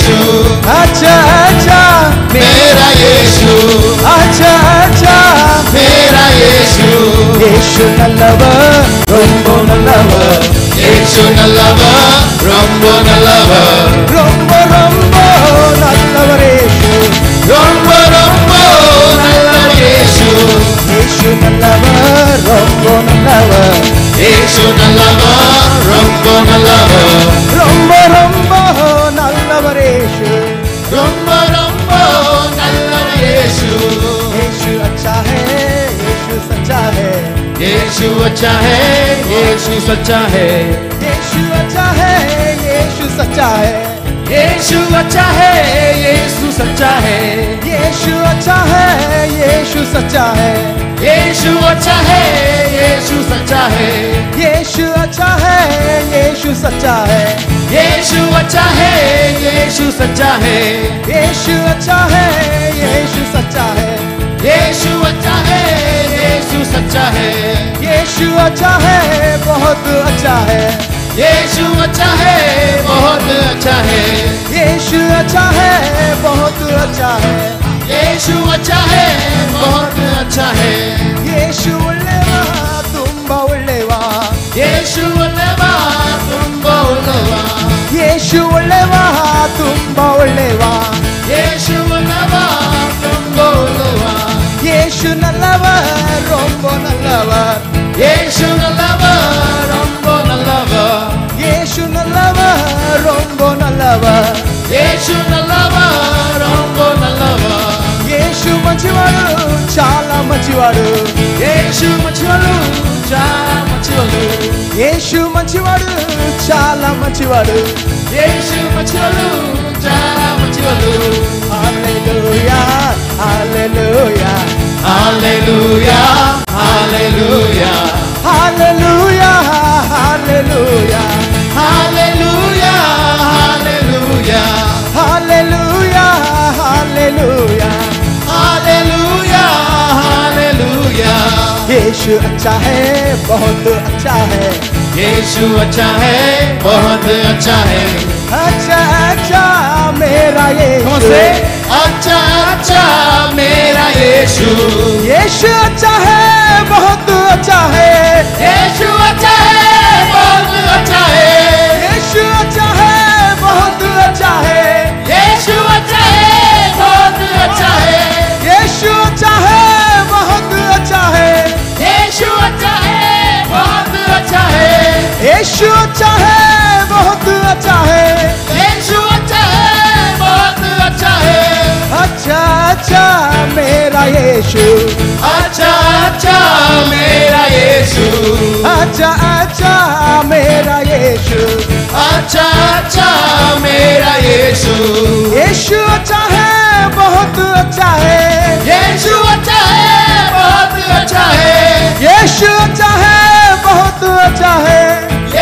यीशु, अच्छा अच्छा मेरा यीशु, अच्छा अच्छा मेरा यीशु, यीशु நல்லவர் ரொம்ப நல்லவர், यीशु நல்லவர் ரொம்ப நல்லவர், ரொம்ப ரொம்ப நல்லவர் இயேசு, ரொம்ப ரொம்ப நல்லவர் இயேசு, இயேசு நல்லவர் ரொம்ப நல்லவர், இயேசு நல்லவர் ரொம்ப நல்லவர், ரொம்ப ரொம்ப நல்லவர் இயேசு, ரொம்ப ரொம்ப நல்லவர் இயேசு, यीशु अच्छा है यीशु सच्चा है, यीशु अच्छा है यीशु सच्चा है, यीशु अच्छा है यीशु सच्चा है, यीशु अच्छा है यीशु सच्चा है, यीशु अच्छा है यीशु सच्चा है, यीशु अच्छा है यीशु सच्चा है, यीशु अच्छा है यीशु सच्चा है, यीशु अच्छा है यीशु सच्चा है, यीशु अच्छा है यीशु सच्चा है, यीशु अच्छा है यीशु सच्चा है, यीशु अच्छा है बहुत अच्छा है, यीशु अच्छा है बहुत अच्छा है, यीशु अच्छा है बहुत अच्छा है, यीशु अच्छा है बहुत अच्छा है, यीशु உள்ளவா ತುಂಬ உள்ளவா, यीशु உள்ளவா ತುಂಬ உள்ளவா, यीशु உள்ளவா ತುಂಬ உள்ளவா, यीशु உள்ளவா ತುಂಬ உள்ளவா, यीशु நல்லவர் ரொம்ப நல்லவர், यीशु நல்லவர் ரொம்ப நல்லவர், यीशु நல்லவர் ரொம்ப நல்லவர், यीशु நல்லவர் ரொம்ப நல்லவர், యేసు మంచివాడు చాలా మంచివాడు, యేసు మంచివాడు చాలా మంచివాడు, యేసు మంచివాడు చాలా మంచివాడు, యేసు మంచివాడు చాలా మంచివాడు, హల్లెలూయా హల్లెలూయా హల్లెలూయా హల్లెలూయా హల్లెలూయా హల్లెలూయా హల్లెలూయా హల్లెలూయా హల్లెలూయా హల్లెలూయా హల్లెలూయా హల్లెలూయా। यीशु अच्छा है बहुत अच्छा है, यीशु अच्छा है बहुत अच्छा है, अच्छा अच्छा मेरा यीशु, अच्छा अच्छा मेरा यीशु, यीशु अच्छा है बहुत अच्छा है, यीशु अच्छा है बहुत अच्छा है, यीशु अच्छा है बहुत अच्छा है, यीशु अच्छा है बहुत अच्छा है, यीशु अच्छा है बहुत अच्छा है, यीशु अच्छा है बहुत अच्छा है, यीशु अच्छा है बहुत अच्छा है, यीशु अच्छा है बहुत अच्छा है, अच्छा अच्छा मेरा यीशु, अच्छा अच्छा मेरा यीशु, अच्छा अच्छा मेरा यीशु, अच्छा अच्छा मेरा यीशु, यीशु अच्छा है बहुत अच्छा है, यीशु अच्छा है बहुत अच्छा है, यीशु अच्छा है बहुत अच्छा है,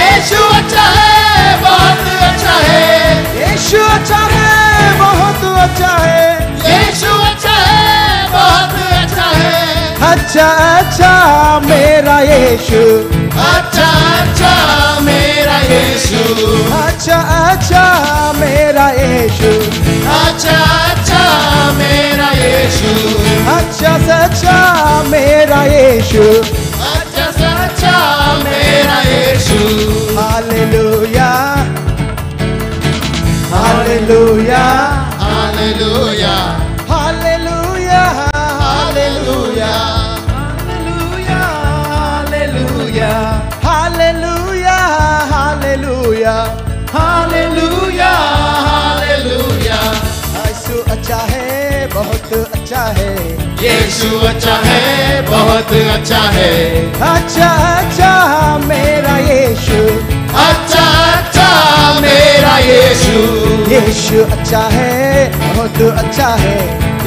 यीशु अच्छा है बहुत अच्छा है, यीशु अच्छा है बहुत अच्छा है, यीशु अच्छा है बहुत अच्छा है, अच्छा अच्छा मेरा यीशु, अच्छा अच्छा मेरा यीशु, अच्छा अच्छा मेरा यीशु, अच्छा अच्छा मेरा यीशु, अच्छा सच्चा मेरा यीशु, अच्छा सच्चा मेरा यीशु। हालेलुया हालेलुया हालेलुया हालेलुया हालेलुया हालेलुया हालेलुया हालेलुया हालेलुया हालेलुया। यीशु अच्छा है बहुत अच्छा है, यीशु अच्छा है बहुत अच्छा है, अच्छा अच्छा मेरा यीशु, अच्छा अच्छा मेरा यीशु, यीशु अच्छा है बहुत अच्छा है,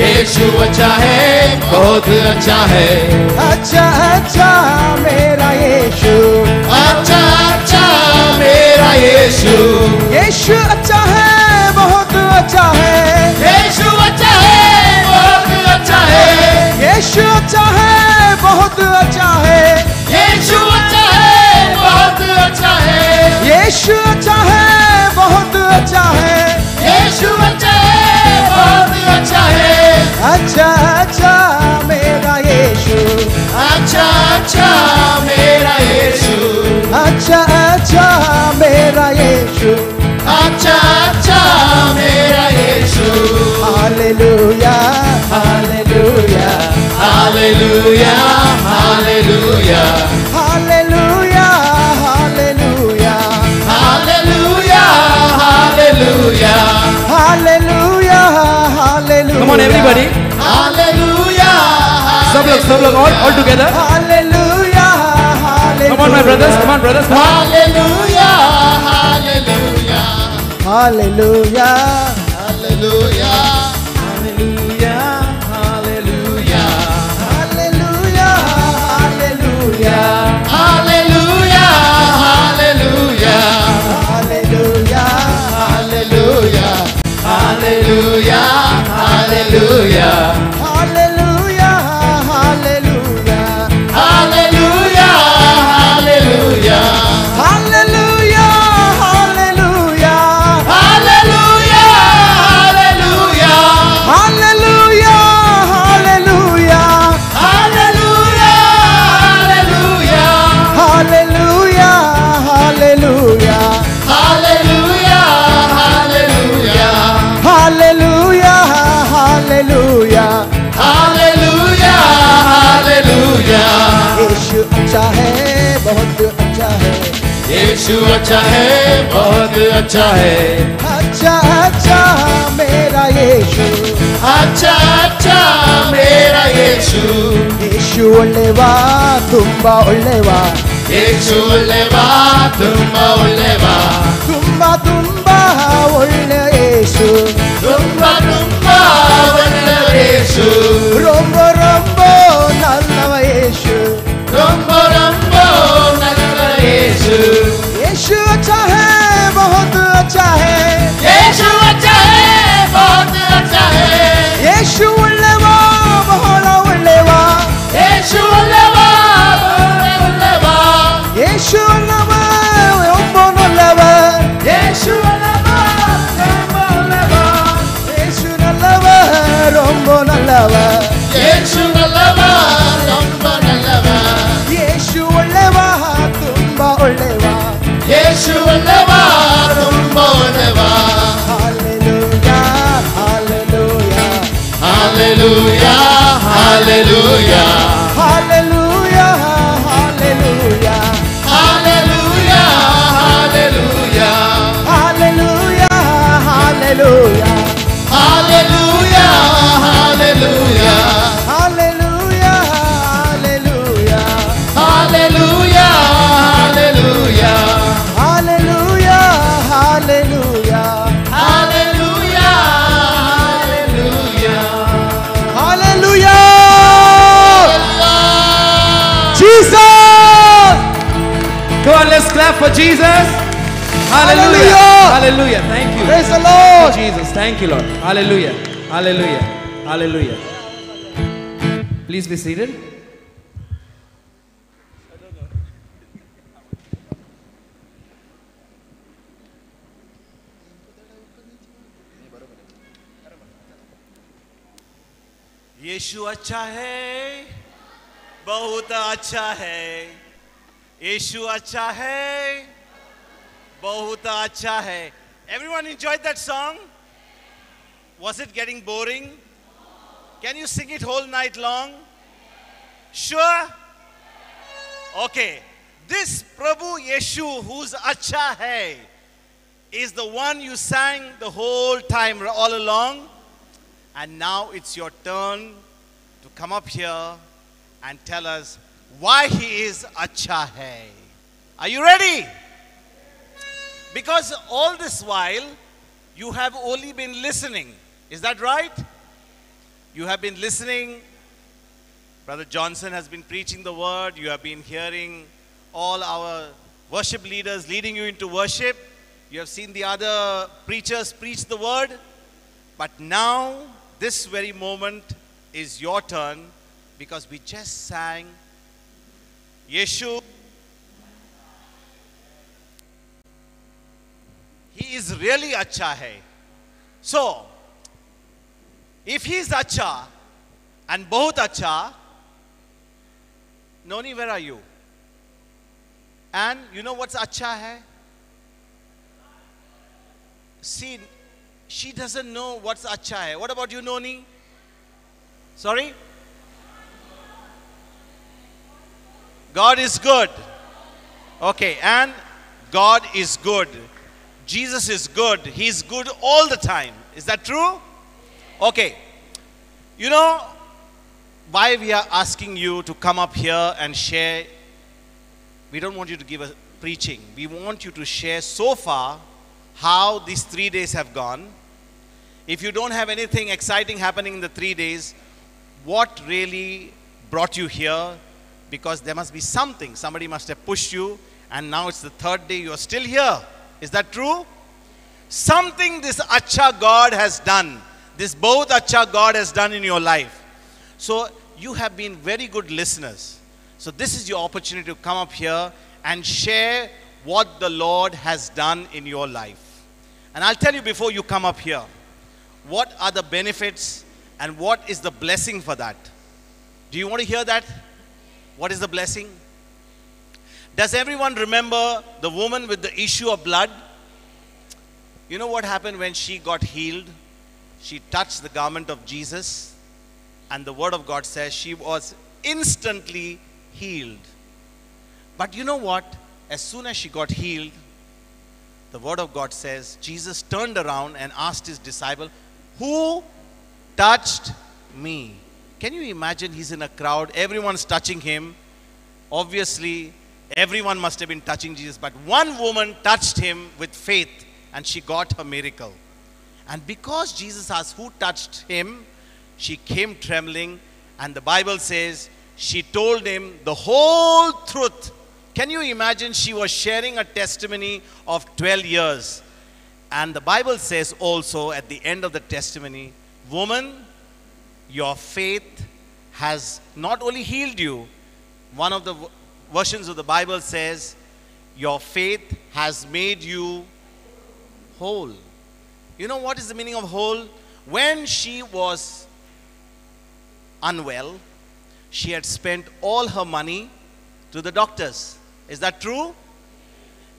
यीशु अच्छा है बहुत अच्छा है, अच्छा अच्छा मेरा यीशु, अच्छा अच्छा मेरा यीशु, यीशु अच्छा है बहुत अच्छा है, यीशु अच्छा है बहुत अच्छा है, यीशु अच्छा है बहुत अच्छा है, यीशु अच्छा है बहुत अच्छा है, यीशु अच्छा है बहुत अच्छा है, यीशु Hallelujah, hallelujah. Come on, everybody. Hallelujah. Sab log, all together. Hallelujah, hallelujah. Come on, my brothers. Come on, brothers. Come on. Hallelujah, hallelujah. Hallelujah, hallelujah. Hallelujah, hallelujah. Hallelujah, hallelujah. Hallelujah, hallelujah. Hallelujah, hallelujah. Hallelujah, hallelujah. Hallelujah, hallelujah. Hallelujah, hallelujah. Hallelujah, hallelujah. Hallelujah, hallelujah. Hallelujah, hallelujah. Hallelujah, hallelujah. Hallelujah, hallelujah. Hallelujah, hallelujah. Hallelujah, hallelujah. Hallelujah, hallelujah. यीशु अच्छा है, बहुत अच्छा है। यीशु अच्छा है, बहुत अच्छा है। अच्छा अच्छा मेरा यीशु। अच्छा अच्छा मेरा यीशु। यीशु ಒಳ್ಳೆವಾ, ತುಂಬಾ ಒಳ್ಳೆವಾ। ಯೇಸು ಒಳ್ಳೆವಾ, ತುಂಬಾ ಒಳ್ಳೆವಾ। ತುಂಬಾ ತುಂಬಾ ಒಳ್ಳೆ ಯೇಸು। ತುಂಬಾ ತುಂಬಾ ಒಳ್ಳೆ ಯೇಸು। ரொம்ப ரொம்ப நல்லವ ಯೇಸು। ரொம்ப ரொம்ப நல்ல ಯೇಸು। यीशु अच्छा है, बहुत अच्छा है। ಯೇಸು अच्छा है, बहुत अच्छा है। ಯೇಸು ಒಳ್ಳೆವಾ, ಬಹಳ ಒಳ್ಳೆವಾ। ಯೇಸು ಒಳ್ಳೆವಾ, ಬಹಳ ಒಳ್ಳೆವಾ। ಯೇಸು ಒಳ್ಳೆವ, ரொம்ப நல்லವ। ಯೇಸು ಒಳ್ಳೆವಾ, ரொம்ப ಒಳ್ಳೆವಾ। ಯೇಸು நல்லವ, ரொம்ப நல்லವ। ಯೇಸು நல்லವ, ரொம்ப நல்லವ। ಯೇಸು ಒಳ್ಳೆವಾ, ತುಂಬಾ ಒಳ್ಳೆವಾ। ಯೇಸು ಒಳ್ಳೆವಾ, ரொம்ப ಒಳ್ಳೆವಾ। Hallelujah, hallelujah. Hallelujah, hallelujah. Hallelujah, hallelujah. Hallelujah, hallelujah. Hallelujah, hallelujah. Hallelujah, hallelujah. Hallelujah, hallelujah. Hallelujah, hallelujah. Hallelujah, hallelujah. Hallelujah, hallelujah. Hallelujah. Jesus. Come on, let's clap for Jesus. Hallelujah. Hallelujah. Hallelujah. Thank you. Praise the Lord. Jesus. Thank you, Lord. Hallelujah. Hallelujah. Hallelujah. Please be seated. यीशु अच्छा है, बहुत अच्छा है। यीशु अच्छा है, बहुत अच्छा है। Everyone enjoyed that song? Was it getting boring? Can you sing it whole night long? Sure? Okay. This Prabhu Yeshu, who's acha hai, is the one you sang the whole time all along. And now it's your turn to come up here and tell us why he is acha hai. Are you ready? Because all this while, you have only been listening. Is that right? You have been listening. Brother Johnson has been preaching the word. You have been hearing all our worship leaders leading you into worship. You have seen the other preachers preach the word. But now, this very moment is your turn, because we just sang Yeshu. He is really acha hai. So, if he is acha and bahut acha, Noni, where are you? And you know what's acha hai? See, she doesn't know what's acha hai. What about you, Noni? Sorry? God is good. Okay, and God is good. Jesus is good. He's good all the time. Is that true? Okay. You know why we are asking you to come up here and share? We don't want you to give a preaching. We want you to share so far how these 3 days have gone. If you don't have anything exciting happening in the 3 days, what really brought you here? Because there must be something. Somebody must have pushed you, and now it's the third day, you are still here. Is that true? Something this Acha God has done, this both Acha God has done in your life. So you have been very good listeners. So this is your opportunity to come up here and share what the Lord has done in your life. And I'll tell you before you come up here, what are the benefits and what is the blessing for that? Do you want to hear that? What is the blessing? Does everyone remember the woman with the issue of blood? You know what happened when she got healed? She touched the garment of Jesus, and the word of God says she was instantly healed. But you know what? As soon as she got healed, the word of God says Jesus turned around and asked his disciple, "Who touched me?" Can you imagine? He's in a crowd. Everyone's touching him. Obviously, everyone must have been touching Jesus. But one woman touched him with faith, and she got her miracle. And because Jesus asked who touched him, she came trembling. And the Bible says she told him the whole truth. Can you imagine? She was sharing a testimony of 12 years. And the Bible says also at the end of the testimony, "Woman, your faith has not only healed you." One of the versions of the Bible says, "Your faith has made you whole." You know what is the meaning of whole? When she was unwell, she had spent all her money to the doctors. Is that true?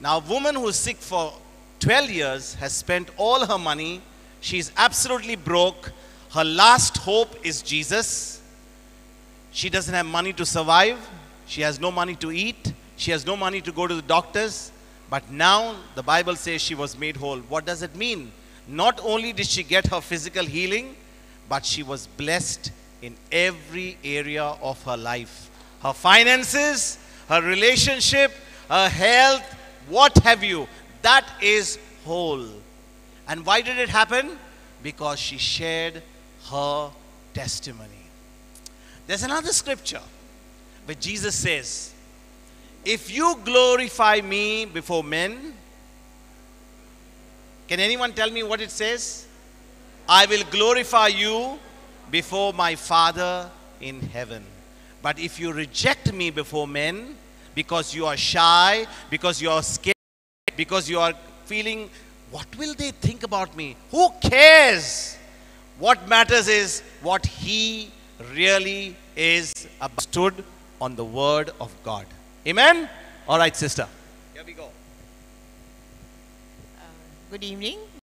Now, a woman who is sick for 12 years has spent all her money. She is absolutely broke. Her last hope is Jesus. She doesn't have money to survive. She has no money to eat. She has no money to go to the doctors. But now the Bible says she was made whole. What does it mean? Not only did she get her physical healing, but she was blessed in every area of her life. Her finances, her relationship, her health, what have you. That is whole. And why did it happen? Because she shared her testimony. There's another scripture where Jesus says, "If you glorify me before men," can anyone tell me what it says? "I will glorify you before my Father in heaven. But if you reject me before men, because you are shy, because you are scared, because you are feeling, what will they think about me? Who cares? What matters is what he really is about." Stood on the word of God. Amen? All right, sister. Here we go. Good evening.